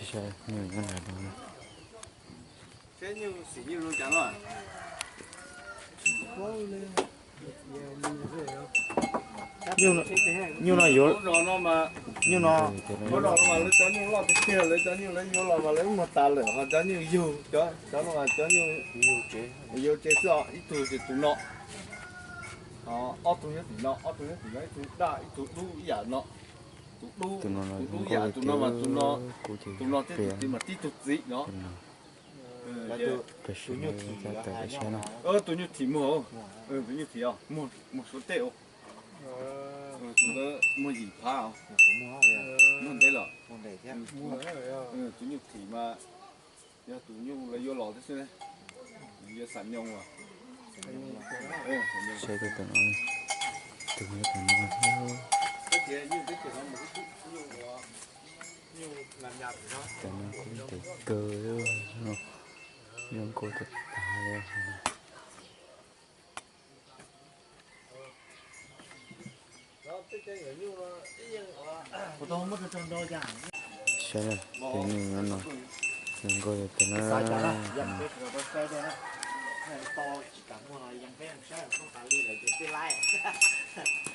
Saib nyuj nyob ntawm no. Saib nyuj xim nyuj zoo cas no. Nyuj no, nyuj no yuav, nyuj no, lawv cov nyuj loj tiag tiag, lawv cov nyuj lawv yuav los mas lawv muag tas lawm, ho cov nyuj yug, cov, cov no mas cov nyuj yug tsev xwb os, ib tug ces tus no, ob tug nyob tim no, ob tug nyob tim no, ib tug daj ib tug dub ib yam no. Tus dub, tus dub ib yam, tus no mas tus no, tus no thiab tus txiv mas tib tug txiv no. Tus nyuj thim muag, tus nyuj thim os, muag suav tej os, tus ntawd muag yim phav os, muag ntev lawm. Tus nyuj thim mas yog tus nyuj lawv yuav los thiab xwb, yuav xam nyoo los. Saib tus no, tus nyob tus no thiab. Tus no kuj ntev kawg, zoo nkauj tag tag li. Saib, tus nyuj no, zoo nkauj tiag tiag na.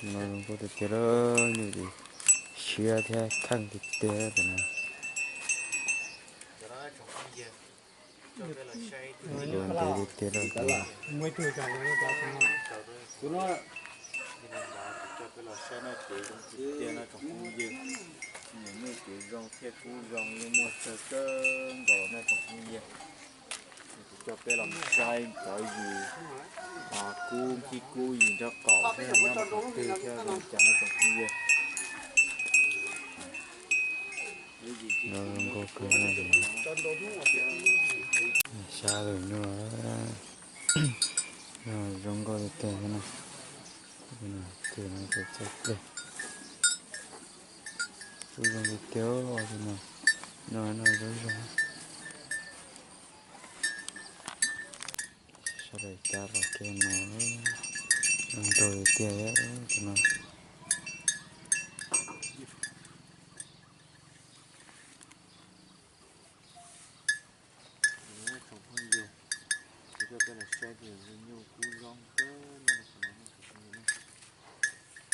No zoo nkauj tiag tiag lawm, nyuj siab thiab kheej tiag tiag tus no. Ntev tiag tiag lawm. Coj peb los saib no ces zoo tiag tiag no tsoom phooj ywg. Nyuj ces zoo thiab kub zoo yeej muaj tsawg kawg nkaus na tsoom phooj ywg. Kuv coj peb los saib cov yim kub, nkhib kub yim nraub qaum thiab nyob rau qhov twg thiab zoo li cas no tsoom phooj ywg. Zoo nkauj kawg na. Sab lwm nyuj no zoo nkauj tiag tiag thiab na. Tus no ces txawj pliag. Kub zoo tiag tiag tus no. No no zoo zoo. Sawv daws cab los kiag no, zoo nraug tiag tiag tus no. Tsoom phooj ywg, kuv coj peb los saib tus nyuj kub zoo kawg no, tus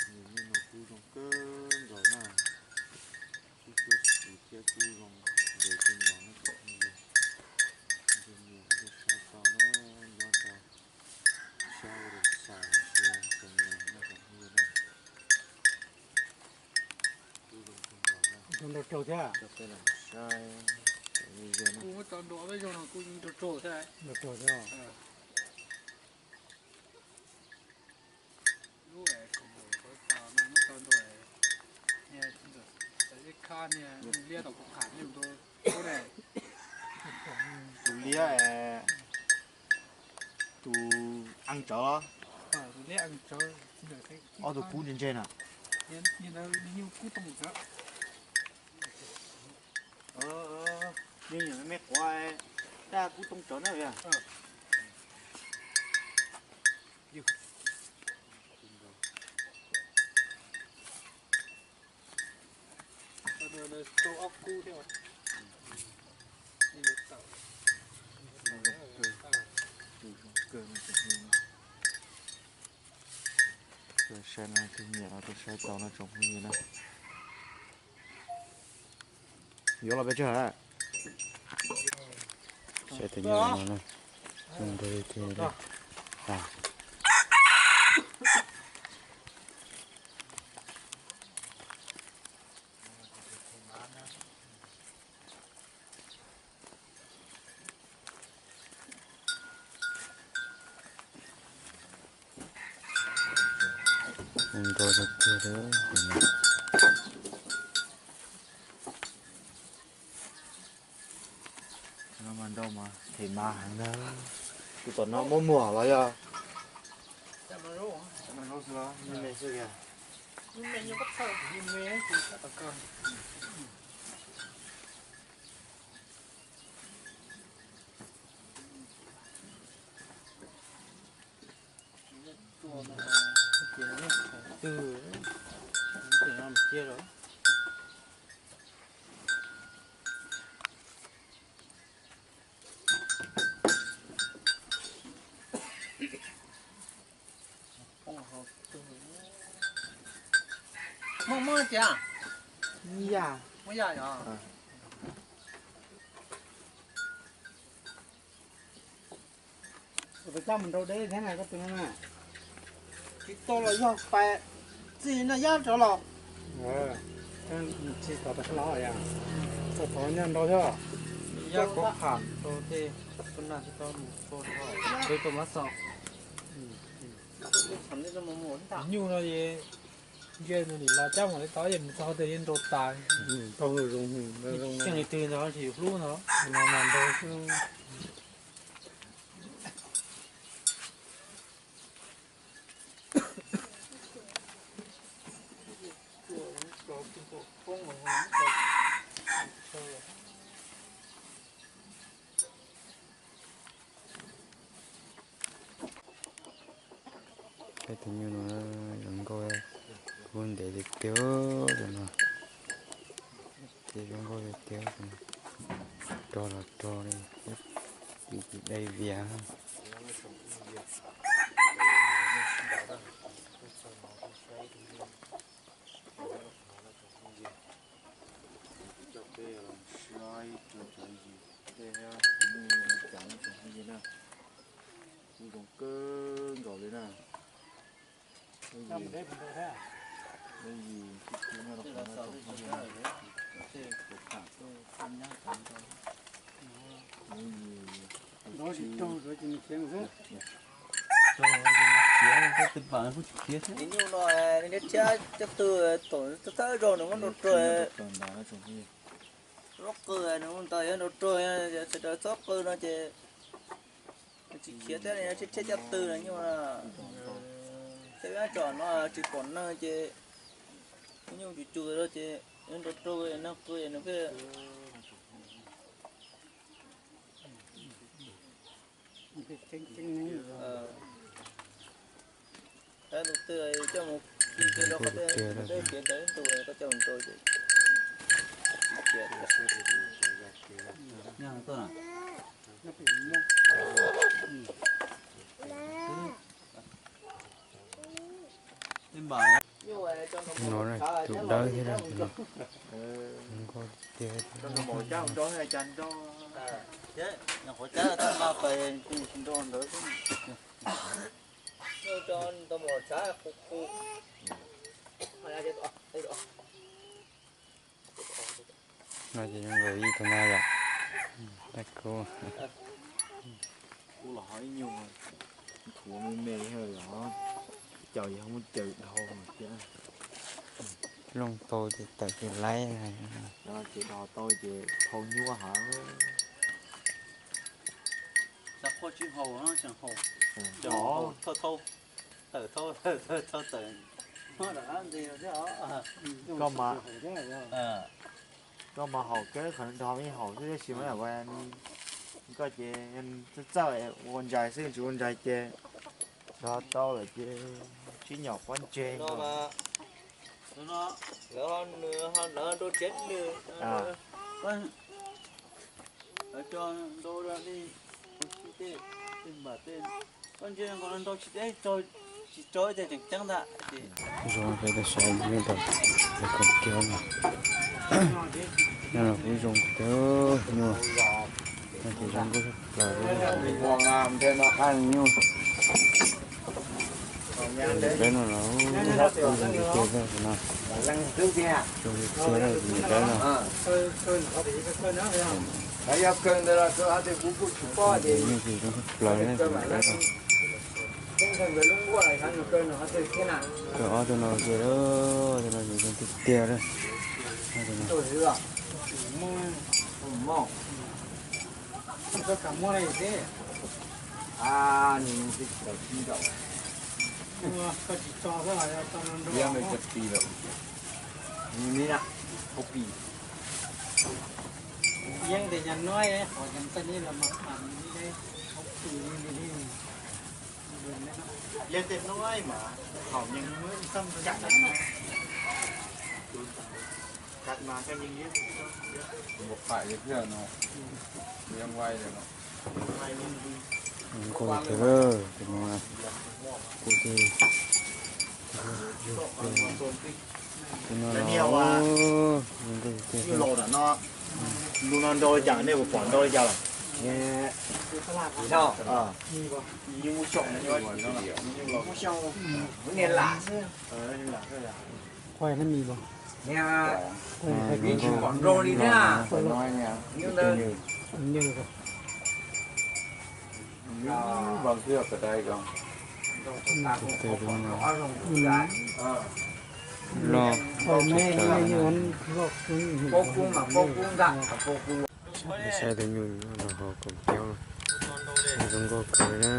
nyuj no kub zoo kawg nkaus na. Kub cuab si thiab kub zoo ntev kawg nkaus na tsoom phooj ywg. Ntshe nyias kuj saib tau na, nyob rau sab ua Xais Xias Xeem Nees na tsoom phooj ywg na. Kub zoo kawg nkaus na. Coj peb los saib, muab tso ntua peb zaug no kuj yeej rau rau thiab. Lub es khoom lawm pab tas no muab tso ntua, niag ib khab niag liab tom kuv qham nyob ntua kub ne. Tus liab, tus eej tsawv los? Ob tug kub ntse ntse na. Nyuj kub tooj tsawv. Nyuj me quav, daj kub tooj tsawv na. Rau ob kub thiab. Saib no tus nyiam no rau saib tau no tsoom phooj ywg na. Yuav los peb tsawg lawm? Saib tus nyuj no na. Zoo nraug tiag tiag. Zoo nraug tiag tiag. No mas nrau mas them mas heev na. Tus tom no muaj muag los yog? Cov no zoo xwb los me me xwb tiag. Twg, twg no mus ciaj lawm. Tiag. Muaj yaj. Muaj yaj yom. Tus coj mus nrau deb thiab na koj tus no na. Tsis tau los yog pais txij no yaj rov los. Tsis tau los yog tau thov nyob nrau thiab. Yaj koj tham rau tej tus nag tsis tau mus tau rau tus mab xaus. Nyuj no es nce nws nim los cab mam li tau, yeej mus txog tias yeej nrau tas. Tau zoo, zoo li twg ntawd tsis yus hlub ntawd, no mas nrau xwb. Peb tus nyuj no zoo nkauj, kub ntev tiag tiag tus no. Ces zoo nkauj tiag tiag, rog los rog li, ib tug dai vias. Coj peb los saib rau cov yim tej, muaj li cas no tsoom phooj ywg na. Kuj zoo kawg nkaus li na. Lub yim, lub yim tib tug nyob rau qhov no tsoom phooj ywg na. Lub yim, tus nyuj no nws thiab cov tw thaum thawj zaug nws muab nrau rog. Lub qw nws mus ntawd yog nrau rog, sawv daws txhob qw no ces tsis khiav thiab, thiab cov tw no nyuj na. Thiab ib tsoom no tsis pom neeg ces nyuj cus cus no ces nrau rog neeg qw nws thiaj Tab tus twg coj mus khi kiag rau qhov twg, tus twg khiav ntawd ib ntus koj coj mus rau ces khiav. No tus dawb thiab no, zoo nkauj tiag. No ces zoo nkaus ib tug no yom. Dab kub. Kub los ho ib nyuag nthuav me me yog caum yog muab caws dhau thiab. Looj tau ces tawm tus laib. Ces dhau tau ces thau nyuaj heev. Xav qhua tsis haus no tseem haus. Thau, thau, tawm, thau, thau tawm. Koj mas haus kawg qhov no dhau me haus xwb tab sis mas koj ces txawj txawj ua ntsais xwb, tsis ua ntsais ces dhau tau lawm ces sib nyom pob ntseg. Lawv ho nrau tsev nws. Lawv coj nrau li, tej, tej npam tej, koj ntsia nkaus nrau tsis deb, tsis tso ib teg tseem ceeb ntag. Zoo peb tau saib nyuj tau, tau khoom kiag no. Nyob los kuj zoo tiag nyuj. Nyob ces zoo nkauj tshaj plaws li. Nyuj. Peb no los kuj zoo tiag tiag no. Zoo tiag tiag tus niam dawb no. Nyuj ces zoo tshaj plaws li tus niam dawb no. Kawg ob tug no ces, tus no ces zoo tiag tiag li. Yeej tias nyag nuav qhov nyag txaj neb los mas pam li deb, qhov pw li li. Yog tej nuav mas thaum nyag muab xab kat mas koj yeej ib mus qais li thiab no, yeej vai li no. Kuj tiag, kuj tiag. Lawv niag ua nyuj laus no, lus no nrau li cas, nej puas pom nrau li cas lawm? Niag lam xwb. Tsis pom nrau li thiab. Loj, saib tus nyuj no los ho kaum plaub, zoo nkauj kawg na,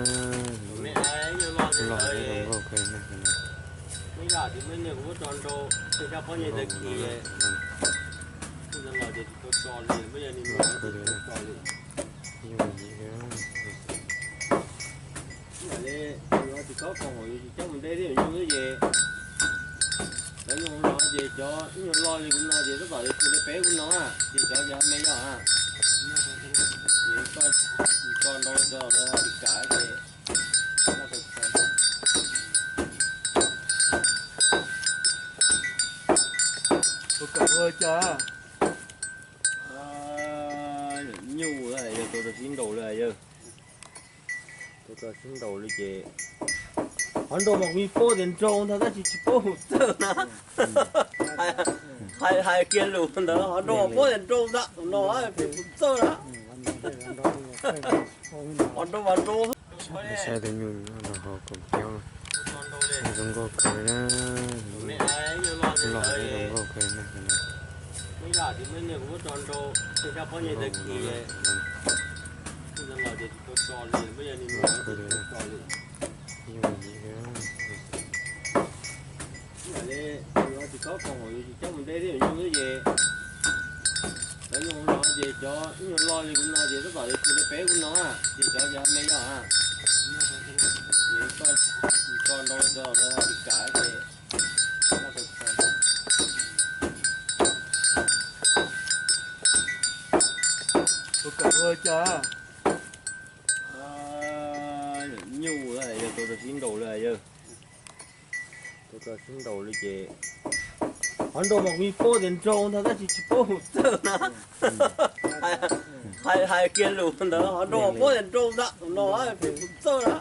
loj thiab zoo nkauj kawg na. Zoo nkauj kawg li. Tsis txhob kho hauv, yus tsis coj mus de thiab, yus nyuj xwb ces cov nyuj no ces cov nyuj loj li kuv no ces tab tom yuav tsum de peb kuv no, ces cov ces me yog, ces koj tso nrau cov lawv ho tsis kam ces nyuj yog tau rau sib nraus li yawg. Tau rau sib nraus li ces qhov nrau mas kuv yeej paub tias nrau ntag tab sis tsis paub mus txawj na. Hais kiag lus ntawd qhov nrau mas paub tias nrau ntag no, tsis paub mus txawj na. Qhov nrau mas nrau. Saib tus nyuj no los ho kaum plaub, zoo nkauj kawg na, loj thiab zoo nkauj kawg na. Tsis txhob kho hauv, yus tsis coj mus de thiab, yus nyuj xwb ces cov nyuj no ces cov nyuj loj li kuv no ces tab tom yuav tsum de peb kuv no, ces cov ces me yog, ces koj tso nrau cov lawv ho tsis kam ces nyuj yog tau rau sib nraus li yawg. Tau rau sib nraus li ces qhov nrau mas kuv yeej paub tias nrau ntag tab sis tsis paub mus txawj na. Hais kiag lus ntawd qhov nrau mas paub tias nrau ntag no, tsis paub mus txawj na.